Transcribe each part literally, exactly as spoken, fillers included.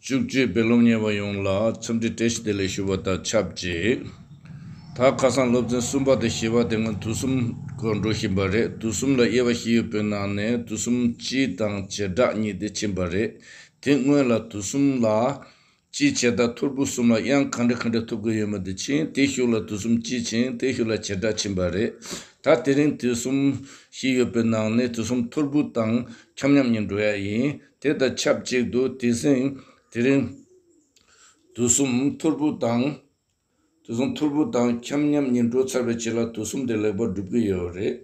བཅུ་གཅིག་པའི་སློབ་གཉེར་བ་ཡོངས་ལ་འཚམས་འདྲི་བཀྲ་ཤིས་བདེ་ལེགས་ཞུ་བ་དང་ཆབས་ཅིག་ད་ཁ་སང་སློབ་ཚན་གསུམ་པ་དང་བཞི་པ་དེ་སྔོན་དུས་གསུམ་སྐོར་འགྲོ་བཞིན་པ་རེད། དུས་གསུམ་ལ་དབྱེ་བ་བཞི་ཡོད་པའི་ནང་ནས་དུས་གསུམ་སྤྱི་དང་བྱེ་བྲག་གཉིས་དེ་ཕྱིན་པ་རེད། དེ་སྔོན་ལ་དུས་གསུམ་ལ་སྤྱི་བྱེ་བྲག་ཐོར་བུ་གསུམ་ལ་དབྱངས་ག་འདྲ་ག་འདྲ་ཐོབ་ཀྱི་ཡོད་མེད་དེ་ཕྱིན། དེ་གཞུག་ལ་དུས་གསུམ་སྤྱི་ཕྱིན། དེ་གཞུག་ལ་བྱེ་བྲག་ཕྱིན་པ་རེད། ད་དེ་རིང་དུས་གསུམ་བཞི་ཡོད་པའི་ནང་ནས་དུས་གསུམ་ཐོར་བུ་དང་ཁྱབ་མཉམ་གཉིས་འགྲོ་ཡ་ཡིན། དེ་དང་ཆབས་ཅིག་ཏུ་དེ་སྲིང་དེ་རིང་དུས་གསུམ་ཐོར་བུ་དང་དུས་གསུམ་ཐོར་བུ་དང་ཁྱབ་མཉམ་གཉིས་འགྲོ་ཚར་བའི་རྗེས་ལ་དུས་གསུམ་དེ་ལེགས་པར་གྲུབ་ཀྱི་ཡོད་རེད།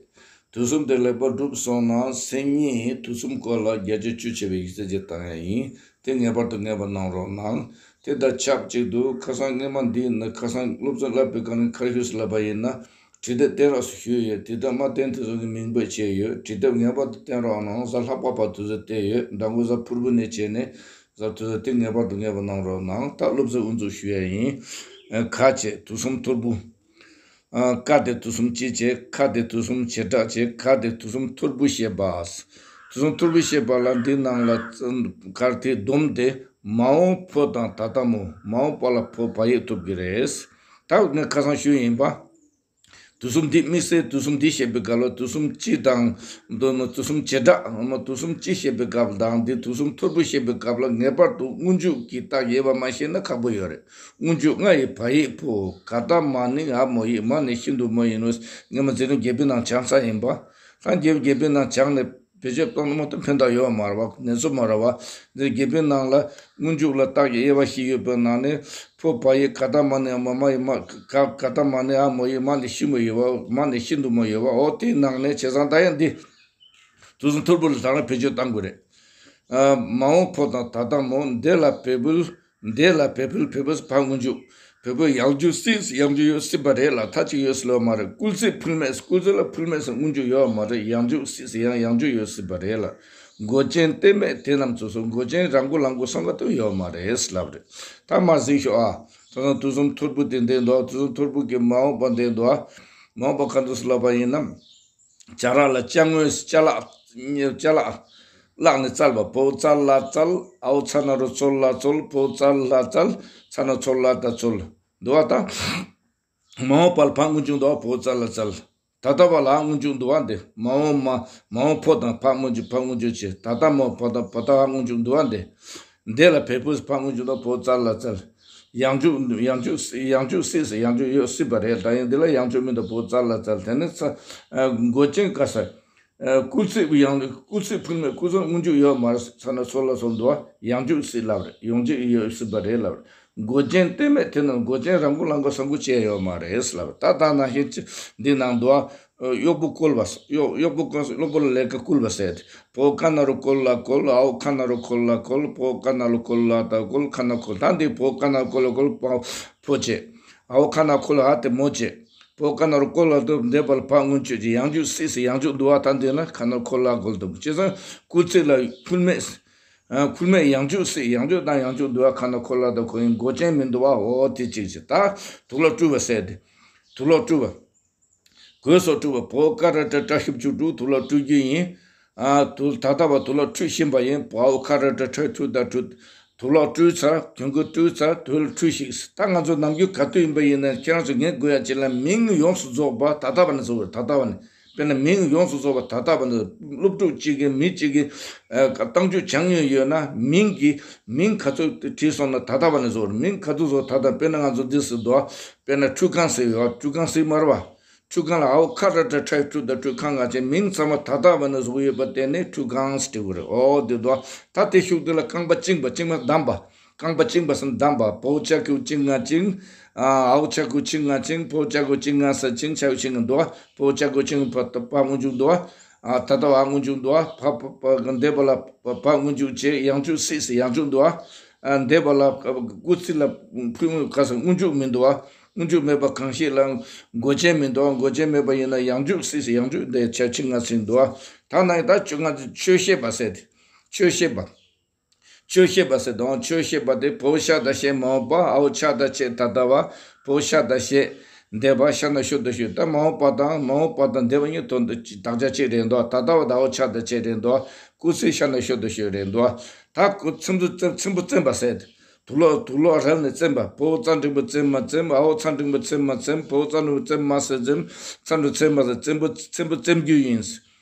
དུས་གསུམ་དེ་ལེགས་པར་གྲུབ་སོང་ན་སེམས་ཉིད་དུས་གསུམ་སྐོར་ལ་བརྒྱ་ཆ་བཅུ་བྱས་པའི་ཡིག་ཚད་ཅིག་བཏང་ཡ་ཡིན། དེ་ངེས་པར་དུ་ངེས་པ་གནང་རོགས་གནང་། དེ་དང་ཆབས་ཅིག་ཏུ་ཁ་སང་སྔས་མ་འདི་ནི་ཁ་སང་སློབ་ཚན་བསླབ་པའི་སྒང་ནས་ཁ་ཤུས་སུ་ལབ་པ་ཡིན་ན། བྲིས་དེབ་བསྟན་རོགས་སུ་ཞུས་ཡོད། དེ་དག་མ་བསྟན་དེ་ཚོ་གི་མིང་འབོད་བྱས་ཡོད། བྲིས་དེབ་ངེས་པར་དུ་བསྟན་རོགས་གནང་། གཟའ་ལྷག་པ་བར་དུས་ཚོད་བསྟན་ཡོད། མདང་དགོང་གཟའ་ཕུར་བུ་ནས་བྱས་ནས་གཟའ་དུས་ཚོད་དེ་ངེས་པར་དུ་ངེས་པ་གནང་རོགས་གནང་། ད་སློབ་ཚན་དབུ་འཛུགས་ཞུ་ཡ་ཡིན། ཨ། ག་བྱས་དུས་གསུམ་ཐོར་བུ། ཨ། ཀ་དེ་དུས་གསུམ་སྤྱི་བྱས། ཁ་དེ་དུས་གསུམ་བྱེ་བྲག་བྱས། ག་དེ་དུས་གསུམ་ཐོར་བུ་བཤད་པ། དུས་གསུམ་ཐོར་བུ་བཤད་པ་ལ་འདི་ནང་ལ་གར་དེ་སྡོམ་དེ་མ་འོངས་ཕོ་དང་ད་ལྟ་མོ། མ་འོངས་པ་ལ་ཕོ་བ་ཡིག་ཐོབ་ཀྱི་རེད། ད་ངས་ཁ་སང་ཞུས་ཡིན་པ། དུས་གསུམ་འདི་དམིགས་བསལ་དུས་གསུམ་འདི་བཤད་པའི་སྐབས་ལ་དུས་གསུམ་སྤྱི་དང་། དུས་གསུམ་བྱེ་བྲག་དུས་གསུམ་སྤྱི་བཤད་པའི་སྐབས་དང་འདི་དུས་གསུམ་ཐོར་བུ་བཤད་པའི་སྐབས་ལ་ངེས་པར་དུ་སྔོན་འཇུག་གི་རྟགས་དབྱེ་བ་མ་ཤེས་ན་ཁག་པོ་ཡོད་རེད། སྔོན་འཇུག་ང་ཡི་བ་ཡིག་ཕོ། ག་ད་མ་ནི་འ་མོ་ཡིག་མ་ནི་ཤིན་ཏུ་མོ་ཡིན་ནོ། ངས་མ་ཚེ་རིང་དགེ་འཕེལ་ནང་སྦྱངས་ས་ཡིན་པ། ད་དགེ་དགེ་འཕེལ་ནང་སྦྱངས་ནས་བེད་སྤྱོད་གཏོང་ན་མ་གཏོགས་ཕན་ཐོགས་ཡོད་མ་རེད་བ། ནེ་ཚོ་མ་རེད་བ། འདིར་དགེ་འཕེལ་ནང་ལ་སྔོན་འཇུག་ལ་རྟགས་ཀྱི་དབྱེ་བ་བཞི་ཡོད་པའི་ནང་ནས་ཕོ་བ་ཡིག་ག་ད་མ་ནི་མ་མ་ཡིག་མ་ག་ག་ད་མ་ནི་འ་མོ་ཡིག་མ་ནི་ཤིན་མོ་ཡོད་བ། མ་ནི་ཤིན་ཏུ་མོ་ཡོད་བ། འོ་དེའི་ནང་ནས་བྱས་ཙང་ད་ཡང་འདི་དུས་གསུམ་ཐོར་བུ་ལ་ད་རང་བེད་སྤྱོད་གཏང་དགོས་རེད། ཨ། མ་འོངས་ཕོ་དང་ད་ལྟ་མོ། འདི་ལ་བོད་ཕུལ། འདི་ལ་བོད་ཕུལ། བོད་ཕུལ་ཕར་སྔོན་འཇུག་བོད་ཕུལ་ཡང་འཇུག་སྲིད། ཡང་འཇུག་ཡོད་སྲིད་པ་རེད་ལ། མཐའ་གཅིག་ཡོད་སྲིད་ལོ་མ་རེད། སྐུལ་ཚིག་ཕུལ་མེད། སྐུལ་ཚིག་ལ་ཕུལ་མེད་ཟེར་སྔོན་འཇུག་ཡོད་མ་རེད། ཡང་འཇུག་སྲིད་ཟེར་ཡང་ཡང་འཇུག་ཡོད་སྲིད་པ་རེད་ལ། མགོ་ཅན་གཏན་མེད་དེ་རྣམས་ཚོ་སོ། མགོ་ཅན་ར་མགོ་ལ་མགོ་སང་ག་དུ་ཡོད་མ་རེད་ལབ་རེད། ད་མ་གཟིགས་ཤོག་ཨ། ད་དུས་གསུམ་ཐོར་བུ་དེ་འདི་འདུག་དུས་གསུམ་ཐོར་བུ་གི་མ་འོངས་པ་འདི་འདུག་མ་འོངས་པ་ག་འདུག་ལབ་པ་ཡིན་ན། ཅ་ར་ལ་ཅ་དངོས། ཅ་ལག་ཅ་ལག་ལག་ནས་བཙལ་བ། བོ་ཙ་ལ་བཙལ། འའོ་ཚ་ན་རོ་ཚོ་ལ་བཙལ། བོ་ཙ་ལ་བཙལ། ཚ་ན་ཚོ་ལ་ད་བཙལ། འདུག་བ་ད། མ་འོངས་པ་ལ་ཕར་སྔོན་འཇུག་འདུག་བ། བོ་ཙ་ལ་བཙལ། ད་ལྟ་བ་ལ་སྔོན་འཇུག་འདུག་བ། འདི་མ་འོངས་མ་མ་འོངས་ཕོ་དང་ཕར་སྔོན་འཇུག་ཕར་སྔོན་འཇུག་བྱས། ད་ལྟ་མ་འོངས་ཕོ་དང་བོ་ད་ཕར་སྔོན་འཇུག་འདུག་བ། འདི་འདི་ལ་བོད་ཕུ་ཕར་སྔོན་འཇུག་དང་བོ་ཙ་ལ་བཙལ། ཡང་འཇུག་ཡང་འཇུག་ཡང་འཇུག་སྲིད་ཟེར་ཡང་འཇུག་ཡོད་སྲིད་པ་རེད། ད་ཡང་འདི་ལ་ཡང་འཇུག་མི་འདུག་བོ་ཙ་ལ་བཙལ། དེ་ནི་ཚ་མགོ་ཅན་ག་ས། སྐུལ་ཚིག་ཡང་སྐུལ་ཚིག་ཕུལ་མེད། སྐུལ་ཚིག་སྔོན་འཇུག་ཡོད་མ་རེད། ཚ་ན་ཚོ་ལ་ཚོ་འདུག་བ། ཡང་འཇུག་སྲིད་ལབ་རེད། ཡང་འཇུག་ཡོད་སྲིད་པ་རེད་ལབ་རེད། མགོ་ཅན་གཏན་མེད་དེ་ན་མགོ་ཅན་ར་མགོ་ལ་མགོ་ས་མགོ་བྱས་ཡོད་མ་རེད་ལབ་རེད། ད་ད་ནང་བཞིན་འདི་ནང་འདུག་བ། གཡོག་པོ་བཀོལ་བ། གཡོག་གཡོག་པོ་བཀོལ། གློ་བུར་ལ་ལས་ཀ་བསྐུལ་བ་ཟེར། བོ་ཀ་ན་རོ་བཀོལ་ལ་བཀོལ། འའོ་ཁ་ན་རོ་འཁོལ་ལ་འཁོལ། བོ་ཀ་ན་རོ་བཀོལ་ལ་ད་བཀོལ། ཁ་ན་འཁོལ། ད་འདི་བོ་ཀ་ན་རོ་བཀོལ་ལ་བཀོལ། ཕོ་བྱས། འའོ་ཁ་ན་འཁོལ་ལ་ཧ་དེ་མོ་བྱས། བོ་ཀ་ན་རོ་བཀོལ་ལ་དུ་འདས་པ་ལ་ཕར་སྔོན་ཆད་ཀྱི་ཡང་འཇུག་སྲིད་ཟེར་ཡང་འཇུག་འདུག་བ། ད་འདི་ན་ཁ་ན་འཁོལ་ལ་འཁོལ་འདུག་བྱས་ཙང་སྐུལ་ཚིག་ལ་ཕུལ་མེད། ཨ། ཁུལ་མེད་ཡང་འཇུག་སྲིད། ཡང་འཇུག་དང་ཡང་འཇུག་འདུག་བ། ཁ་ན་འཁོལ་ལ་དང་འཁོལ་ཡིན། མགོ་ཅན་མི་འདུག་བ། འོ་དེ་གཅིག་བྱས། ད་དུག་ལོག་བཀྲུ་བ་ཟེར་དེ། དུག་ལོག་བཀྲུ་བ། གོས་སོགས་བཀྲུ་བ། བོ་ཀ་ར་ཏྲ་ཏྲ་ཤུབ་ཆུ་བཀྲུ། དུག་ལོག་བཀྲུ་རྒྱུ་ཡིན། ཨ། དུ་ད་ལྟ་བ་དུག་ལོག་བཀྲུ་བཞིན་པ་ཡིན། འའོ་ཁ་ར་ཏྲ་ཏྲ་ཁྲུ་ད་བཀྲུ། དུག་ལོག་བཀྲུས་ཚར། གྱོན་གོས་བཀྲུས་ཚར། དུག་ལོག་བཀྲུ་ཞིག་ད་ང་ཚོ་ནམ་རྒྱུན་ག་དུས་ཡིན་པ་ཡིན་ན་ཁྱེད་རང་ཚོ་ངས་དགོས་ཡ་ཅིག་ལ་མིང་ཡོངས་སུ་རྫོགས་པ་ད་ལྟ་བ་ནས་བཟོ་དགོས། ད་ལྟ་བ་ནས། དཔེར་ན་མིང་ཡོངས་སུ་རྫོགས་པ་ད་ལྟ་བ་ནས། སློབ་ཕྲུག་གཅིག་གིས་མི་གཅིག་གིས་ཨ་རྟགས་འཇུག་སྦྱང་མྱོང་ཡོད་ན་མིང་གི་མིང་ག་ཚོད་བྲིས་སོང་ན་ད་ལྟ་བ་ནས་བཟོ་དགོས། མིང་ག་ཚོད་བཟོ། ད་ལྟ་དཔེར་ན་ང་ཚོ་འདི་སུ་འདུག་དཔེར་ན་ཁྲུས་ཁང་ཟེར་ཡོད། ཁྲུས་ཁང་ཟེར་མ་རེད་བ། ཁྲུས་ཁང་ལ་འའོ་ཁ་ར་ཏྲ་ཁྲའི་ཁྲུ་ད་ཁྲུས་ཁང་ང་བྱས། མིང་ཚང་མ་ད་ལྟ་བ་ནས་བཟོ་གི་ཡོད་པ་དེ་ནི་ཁྲུས་ཁང་ཟེར་དགོས་རེད། འོ་དེ་འདུག་ད་དེ་ཤུགས་དེ་ལ་རྐང་པ་བཅིངས་པ། བཅིངས་པ་བསྡམས་པ། རྐང་པ་བཅིངས་པ་ཟེར་བསྡམས་པ། བོ་ཅ་གི་གུ་བཅིངས་ང་བཅིངས། ཨ། འའོ་ཅ་གི་གུ་བཅིངས་ང་བཅིངས། བོ་ཅ་གི་གུ་བཅིངས་ང་ས་བཅིངས། ཅ་གི་གུ་བཅིངས་ང་འདུག་བ། བོ་ཅ་གི་གུ་བཅིངས་ཕ་ཕ་སྔོན་འཇུག་འདུག་བ། ཨ། ད་ལྟ་བ་སྔོན་འཇུག་འདུག་བ། ཕ་ཕ་ཕ་འདས་པ་ལ་ཕ་ཕ་སྔོན་འཇུག་བྱས། ཡང་འཇུག་སྲིད་ཟེར་ཡང་འཇུག་འདུག་བ། ཨ། འདས་པ་ལ་སྐུལ་ཚིག་ལ་ཕུལ་ག་ས་སྔོན་འཇུག་མི་འདུག་བ། སྔོན་འཇུག་མེད་པ་གང་ཞིག་ལ་མགོ་ཅན་མི་འདུག་བ། མགོ་ཅན་མེད་པ་ཡིན་ན་ཡང་འཇུག་སྲིད་ཟེར་ཡང་འཇུག་འདས་ཆ་བཅིངས་ང་ཟིན་འདུག་བ། ད་ནང་ད་ཆོས་ང་ཆོས་བཤད་པ་ཟེར་ཏེ། ཆོས་བཤད་པ། ཆོས་བཤད་པ་ཟེར་དང་། ཆོས་བཤད་པ་དེ་བོ་ཤ་ད་བཤད་མ་འོངས་པ། འའོ་ཆ་ད་བྱས་ད་ལྟ་བ། བོ་ཤ་ད་བཤད་འདས་པ། ཤ་ན་ཤོ་ད་ཤོད། ད་མ་འོངས་པ་དང་མ་འོངས་པ་དང་འདས་པ་གཉིས་དོན་དག་ཆ་གཅིག་རེད་འདུག་ད་ལྟ་བ་ད་འའོ་ཆ་ད་བྱས་རེད་འདུག་སྐུལ་ཚིག་ཤ་ན་ཤོད་དུ་ཤོད་རེད་འདུག་ད་ཁོ་ཚིམ་བཟོ་བཙེམ་ཚིམ་པོ་བཙེམ་པ་ཟེར། དུག་ལོག་དུག་ལོག་རལ་ནས་བཙེམ་པ། ཕོ་བོ་ཚ་འགྲེང་བུ་བཙེམ་མ་བཙེམ། ཨ་བོ་ཚ་འགྲེང་བུ་བཙེམ་མ་བཙེམ། ཕོ་བོ་ཚ་འགྲེང་བུ་བཙེམ་མ་ཟེར་བཙེམ། ཚ་འགྲེང་བུ་བཙེམ་མ་ཟེར། བཙེམ་པོ་ཚིམ་པོ་བཙེམ་རྒྱུ་ཡིན།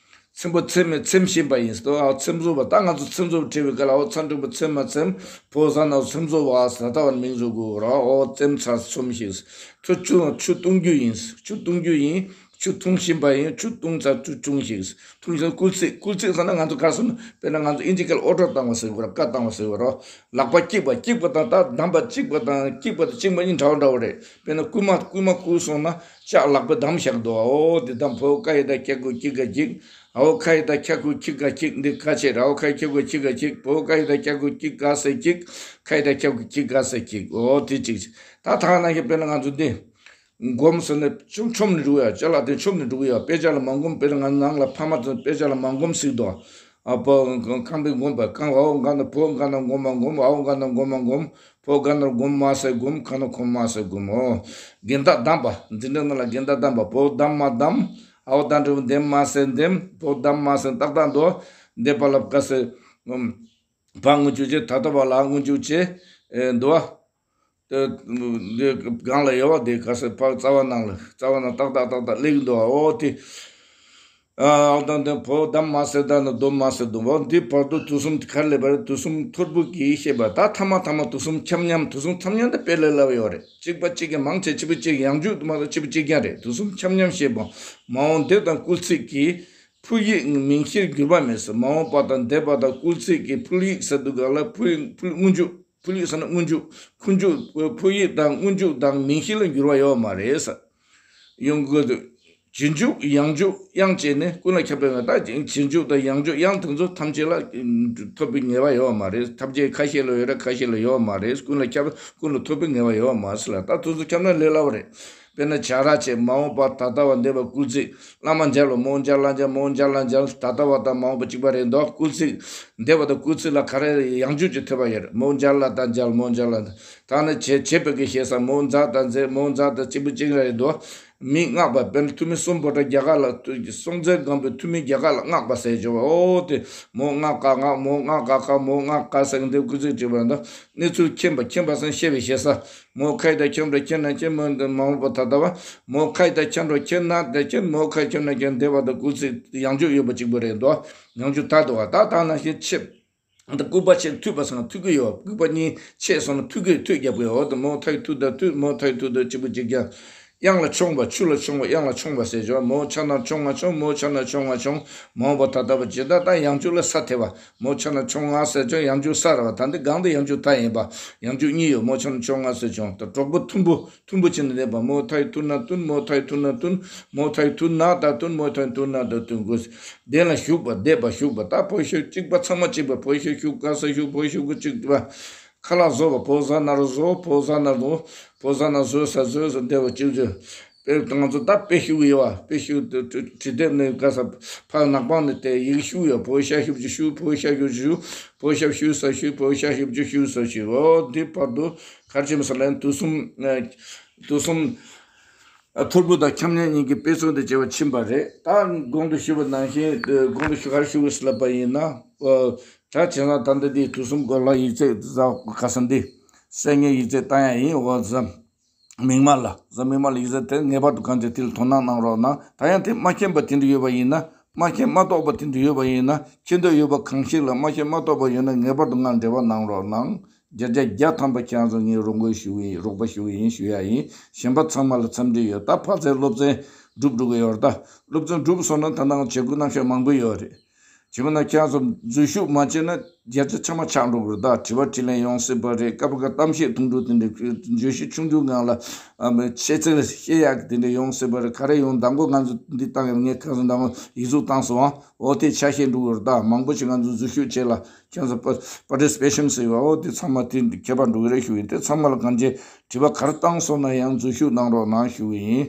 ཚིམ་པོ་ཚིམ་མེད་ཚིམ་བཞིན་པ་ཡིན་ཟེར་དོ། ཨ་ཚིམ་བཟོ་བ་ད་ང་ཚོ་ཚིམ་བཟོ་བ་བྲིས་པའི་སྐབས་ལ་ཨ་བོ་ཚ་འགྲེང་བུ་ཚིམ་མ་ཚིམ། ཕོ་བོ་ཚ་ན་ཚིམ་བཟོ་བ་ཟེར་ད་བར་མིང་བཟོ་དགོས་ར། ཨོ་བཙེམ་ཚར་ཚོམ་ཞིག་ཚུར་ཆུ་ཆུ་བཏུང་རྒྱུ་ཡིན། ཆུ་བཏུང་རྒྱུ་ཡིན། ཆུ་འཐུང་བཞིན་པ་ཡིན། ཆུ་བཏུང་ཚར་ཆུ་ཆུང་ཞིག་འཐུང་ཞིང་སྐུལ་ཚིག་སྐུལ་ཚིག་ཟེར་ན་ང་ཚོ་ག་རེ་ཟེར་ན་དཔེར་ན་ང་ཚོ་ཨིན་ཇི་སྐད་ལ་ཨོ་ཌར་བཏང་བ་ཟེར་དགོས་ར། བཀའ་བཏང་བ་ཟེར་དགོས་ར། ལག་པ་སྐྱིག་པ་སྐྱིག་པ་དང་ད་བསྡམས་པ་སྐྱིག་པ་དང་སྐྱིག་པ་དང་གཅིག་མ་གཉིས་འདྲ་བོ་འདྲ་བོ་རེད། དཔེར་ན་རྐུན་མ་རྐུན་མ་རྐུ་སོང་ན་ལྕགས་ལག་པས་བསྡམས་བཞག་འདུག་ཨོ་དེ་བསྡམས། ཕོ་ཁ་ཡི་ད་ཁྱ་གུ་ཁྱི་ག་ཁྱིག་ཨ་བོ་ཁ་ཡི་ད་ཁྱ་གུ་ཁྱི་ག་ཁྱིག་འདི་ཁ་ཆེ་ར། ཨ་བོ་ཁ་ཡི་ཁྱ་གུ་ཁྱི་ག་ཁྱིག་ཕོ་ཁ་ཡི་ད་ཁྱ་གུ་ཁྱི་ག་ཟེར་ཁྱིག་ཁ་ཡི་ད་ཁྱ་གུ་ཁྱི་ག་ཟེར་ཁྱིག་ཨོ་དེ་གཅིག་ད་ཐ་ན་ཞིག་དཔེར་ན་ང་ཚོ་འདི། འགོམ་ཟེར་ནས་ཆོམ་ཆོམ་ནས་འགྲོ་ཡ། ཅ་ལག་དེ་ཆོམ་ནས་འགྲོ་གི་ཡ། དཔེ་ཆ་ལ་མ་འགོམ། དཔེར་ན་ང་ནང་ལ་ཕ་མ་ཚོ་དཔེ་ཆ་ལ་མ་འགོམ་ཟེར་དོ། ཨ་ཕོ་ཁང་པའི་འགོམ་པ་ཁང་ཨ་བོ་ག་ན་ཕོ་ག་ན་འགོམ་མ་འགོམ། ཨ་བོ་ག་ན་འགོམ་མ་འགོམ། ཕོ་ག་ན་འགོམ་མ་ཟེར་འགོམ། ཁ་ན་ཁོམ་མ་ཟེར་འགོམ། ཨོ་འགལ་ཟླ་བསྡམས་པ། འཛིན་གྲྭ་ནང་ལ་འགལ་ཟླ་བསྡམས་པ། ཕོ་བསྡམས་མ་བསྡམས། ཨ་བོ་ད་འགྲོ་འདེམས་མ་ཟེར་འདེམས། ཕོ་བསྡམས་མ་ཟེར་ཏག་ཏག་འདུག་འདེབས་པ་ལ་ག་ཟེར། ཕ་སྔོན་འཇུག་བྱེད། ད་ལྟ་བ་ལ་སྔོན་འཇུག་བྱེད། ཨེ་འདུག་བ། དེ་འདི་སྒང་ལ་ཡོད་བ། དེ་ག་ས་ཕར་རྩ་བ་ནང་ལ་རྩ་བ་ནང་ཏག་ཏག་ཏག་ཏག་སླེབས་ཀྱི་འདུག་བ། ཨོ་དེ། ཨ་ཨོ་དང་དེ་ཕོ་བསྡམས་མ་ཟེར་ད་ནི་བསྡོམས་མ་ཟེར་འདུག་བ། འདི་བར་དུ་དུག་གསུམ་ག་རེ་སླེབས་པ་རེད། དུག་གསུམ་ཐོར་བུ་གིས་བཤད་པ། ད་ཐ་མ་ཐ་མ་དུག་གསུམ་འཁྱམ་མཉམ། དུག་གསུམ་འཁྱམ་མཉམ་དེ་དཔེ་ལས་སླ་བོ་ཡོད་རེད། གཅིག་པ་གཅིག་རྐྱང་མང་ཆེ་གཅིག་པ་གཅིག་ཡང་འཇུག་མ་གཏོགས་གཅིག་པ་གཅིག་རྐྱང་རེད། དུག་གསུམ་འཁྱམ་མཉམ་བཤད་པ། མ་འོངས་འདས་དང་སྐུལ་ཚིག་གིས། ཕུལ་ཡིག་མིང་གཞིར་གྱུར་པ་མེད་ཟེར། མ་འོངས་པ་དང་འདས་པ་དང་སྐུལ་ཚིག་གི་ཕུལ་ཡིག་ཟེར་དུས་སྒང་ལ་ཕུལ་ཡིག་ཕུལ་སྔོན་འཇུག་ཕུལ་ཡིག་ཟེར་ན་སྔོན་འཇུག་ཁུ་འཇུག་ཕུལ་ཡིག་དང་སྔོན་འཇུག་དང་མིང་གཞི་ལ་འགྱུར་བ་ཡོད་མ་རེད་ཟེར། ཡོང་དགོས་འདུག་རྗེས་འཇུག་ཡང་འཇུག་དབྱངས་བཅས་ནི་ཀུན་ལ་ཁྱབ་པའི་ངང་། ད་རྗེས་འཇུག་དང་ཡང་འཇུག་དབྱངས་དེ་ཚོ་ཐམས་ཅད་ལ་ཐོབ་པའི་ངེས་པ་ཡོད་མ་རེད། ཐམས་ཅད་ཁ་ཤས་ལ་ཡོད་རེད། ཁ་ཤས་ལ་ཡོད་མ་རེད། ཀུན་ལ་ཁྱབ་ཀུན་ལ་ཐོབ་པའི་ངེས་པ་ཡོད་མ་རེད་ཟེར་ལ། ད་དེ་ཚོ་ཁྱབ་ན་ལས་སླ་བོ་རེད། དཔེར་ན་བྱ་ར་བྱེད། མ་འོངས་པ། ད་ལྟ་བ། འདས་པ། སྐུལ་ཚིག་བླ་མ་མཇལ་བ། མོ་མཇལ་ལ་མཇལ། མོ་མཇལ་ལ་མཇལ། ད་ལྟ་བ་དང་མ་འོངས་པ་གཅིག་པ་རེད་འདུག་སྐུལ་ཚིག་འདས་པ་དང་སྐུལ་ཚིག་ལ་ག་རེ་ཡང་འཇུག་ཅིག་ཐེབས་པ་ཡོད་རེད། མོ་མཇལ་ལ་ད་མཇལ། མོ་མཇལ་ལ་ད་ནི་བྱེད་བྱེད་པའི་གི་ཞེ་ས། མོ་མཛའ་ད་མཛའ། མོ་མཛའ་ད་གཅིག་པུ་གཅིག་རེད་འདུག་མི་བསྔགས་པ། དཔེར་ན་ཐུ་མི་གསུམ་པོ་ཏ་རྒྱ་གར་ལ། སྲོང་བཙན་སྒམ་པོས་ཐུ་མི་རྒྱ་གར་ལ་མངགས་པ་ཟེར་བྱུང་བ། ཨོ་དེ་མོ་མངགས་ཀ་མངགས། མོ་མངགས་ཀ་ཀ་མོ་མངགས་ཀ་ཟེར་གི་འདི་སྐུལ་ཚིག་བྲིས་པ་འདུག་གནས་ཚུལ་མཁྱེན་པ། མཁྱེན་པ་ཟེར་ན་ཤེས་པའི་ཞེ་ས། མོ་ཁ་ཡི་ད་ཁྱེམ་འགྲོ་ཁྱེར་ན་ཁྱེར། མོ་འདི་མ་འོངས་པ་ད་ལྟ་བ། མོ་ཁ་ཡི་ད་ཁྱེམ་འགྲོ་ཁྱེར་ན་ད་ཁྱེར། མོ་ཁ་ཁྱེར་ན་ཁྱེར། འདས་པ་དང་སྐུལ་ཚིག་ཡང་འཇུག་ཡོད་པ་གཅིག་པུ་རེད་འདུག་ཡང་འཇུག་ད་འདུག་བ། ད་ད་ནང་བཞིན་ཆེ། ད་སྐུད་པ་ཆེ་མཐུད་པ་ཟེར་ན་མཐུད་ཀྱི་ཡོད། སྐུད་པ་གཉིས་ཆེ་སོང་ན་མཐུད་ཀྱི་མཐུད་རྒྱབ་ཀྱི་ཡོད། མོ་ཐ་ཡི་མཐུད་ད་མཐུད། མོ་ཐ་ཡི་མཐུད་ད་གཅིག་པུ་གཅིག་རྐྱང་། དབྱངས་ལ་མཆོང་བ། ཆུ་ལ་མཆོང་བ། དབྱངས་ལ་མཆོང་བ་ཟེར་བྱུང་། མོ་ཆ་ན་མཆོང་ང་མཆོང་། མོ་ཆ་ན་མཆོང་ང་མཆོང་། མ་འོངས་པ་ད་ལྟ་བ་ཇི་ལྟར་ད་ཡང་འཇུག་ལ་ས་ཐེབས་པ། མོ་ཆ་ན་མཆོང་ང་ཟེར་བྱུང་། ཡང་འཇུག་ས་ར་བ། ད་འདི་སྒང་དེ་ཡང་འཇུག་ད་ཡིན་པ། ཡང་འཇུག་གཉིས་ཡོད། མོ་ཆ་ན་མཆོང་ང་ཟེར་བྱུང་། ད་གྲོགས་པོ་མཐུན་པོ། མཐུན་པོ་བྱས་ནས་བསྡད་པ། མོ་ཐ་ཡི་མཐུད་ན་མཐུན། མོ་ཐ་ཡི་མཐུད་ན་མཐུན། མོ་ཐ་ཡི་མཐུད་ན་ད་མཐུན། མོ་ཐ་ཡི་མཐུད་ན་ད་མཐུན་དགོས། གདན་ལ་བཞུགས་པ། བསྡད་པ། བཞུགས་པ། ད་ཕོ་ཤོ་གཅིག་པ་ཚང་མ་གཅིག་པ། ཕོ་ཤོ་བཞུགས་ག་ས་བཞུགས། ཕོ་ཤོ་གུ་གཅིག་པ། ཁ་ལག་བཟོ་བ། ཕོ་ཟ་ན་རོ་བཟོ། ཕོ་ཟ་ན་བཟོ། ཕོ་ཟ་ན་བཟོ་ས་བཟོས་ས་བསྡད་པ་གཅིག་བཟོས། དཔེ་ང་ཚོ་ད་དཔེ་ཞུ་གི་ཡོད་བ། དཔེ་ཞུ་དེ་བྲི་དེབ་ནས་ག་ས་ཕ་ནག་པང་ནས་དེ་ཡིག་ཞུ་ཡོད། ཕོ་ཤ་ཤུབ་ཅིག་ཞུ། ཕོ་ཤ་ཤུབ་ཅིག་ཞུ། ཕོ་ཤ་ཤུ་ས་ཞུ། ཕོ་ཤ་ཤུབ་ཅིག་ཞུ་ས་ཞུ། འོ་འདི་བར་དུ་གར་ཆེན་མོ་ས་ལན་དུས་གསུམ། དུས་གསུམ། ཨ་ཐོར་བུ་དང་འཁྱམ་ཉམས་གཉིས་ཀྱི་དཔེ་མཚོན་དུ་བྱས་པ་ཕྱིན་པ་རེད། ད་གོང་དུ་ཞུས་པ་ནང་བཞིན་གོང་དུ་ཞུ་གར་ཞུ་བའི་ལབ་པ་ཡིན་ན། ད་བྱས་ན་ད་འདི་འདི་དུས་གསུམ་གོ་ལ་ཡིག་ཚད་ཟ་ག་ས་འདི་གསལ་ངེས་ཡིག་ཚད་བཏང་ཡ་ཡིན། འོ་ཟ་མིག་དམར་ལ་ཟ་མིག་དམར་ལ་ཡིག་ཚད་དེ་ངེས་པར་དུ་གང་ཅི་དེ་ལ་དོ་སྣང་གནང་རོགས་གནང་། ད་ཡང་དེ་མ་མཁྱེན་པ་དེ་འདྲ་ཡོད་པ་ཡིན་ན། མ་མཁྱེན་མ་རྟོགས་པ་དེ་འདྲ་ཡོད་པ་ཡིན་ན། མཁྱེན་འདོད་ཡོད་པ་གང་ཞིག་ལ་མ་མཁྱེན་མ་རྟོགས་པ་ཡོད་ན་ངེས་པར་དུ་ང་འབྲེལ་བ་གནང་རོགས་གནང་། བརྒྱ་ཆ་བརྒྱ་ཐམ་པ་ཁྱེད་རང་ཚོ་ངས་རོགས་མགོན་ཞུ་གི་ཡིན། རོགས་པ་ཞུ་གི་ཡིན་ཞུ་ཡ་ཡིན། གཞན་པ་ཚང་མ་ལ་འཚམས་འདྲི་ཡོད། ད་ཕར་ཚད་སློབ་ཚན་སྒྲུབ་འགྲོ་གི་ཡོད་རེད། ད་སློབ་ཚན་སྒྲུབ་སོང་ན་ད་ནང་བྱེད་དགོས་རྣམ་གཞག་མང་པོ་ཡོད་རེད། བྱས་པ་ན་ཁྱེད་རང་ཚོ་འཛུལ་ཞུགས་མ་བྱས་ན་བརྒྱ་ཆ་ཆ་མ་ཆག་འགྲོ་གི་རེད། ད་དྲི་བ་དྲིས་ལན་ཡོང་སྲིད་པ་རེད། སྐབས་འགའ་གཏམ་བཤད་ཐུང་ཐུང་དེ་འདྲ་བརྗོད་གཞི་ཆུང་ཆུང་སྒང་ལ་ཨ་མ་ཆེ་ཚད་བཤད་ཡག་གི་དེ་འདྲ་ཡོང་སྲིད་པ་རེད། ག་རེ་ཡོང་མདང་དགོང་ང་ཚོ་འདི་བཏང་ཡོད། ངས་ཁ་སང་མདང་དགོང་ཡིག་གཟུགས་བཏང་སོང་ཨ། འོ་དེ་ཆ་ཤས་འགྲོ་གི་རེད། ད་མང་པོ་ཞིག་ང་ཚོ་འཛུལ་ཞུགས་བྱས་ལ་ཁྱེད་ཚོ་པར་པར་ཊི་སི་པེ་ཤན་ཟེར་བ་འོ་དེ་ཚང་མ་དེ་ཁྱད་པར་འགྲོ་གི་རེད་ཞུ་ཡིན། དེ་ཚང་མ་ལ་གང་ཅི་དྲི་བ་ག་རེ་བཏང་སོང་ན་ཡང་འཛུལ་ཞུགས་གནང་རོགས་གནང་ཞུ་གི་ཡིན།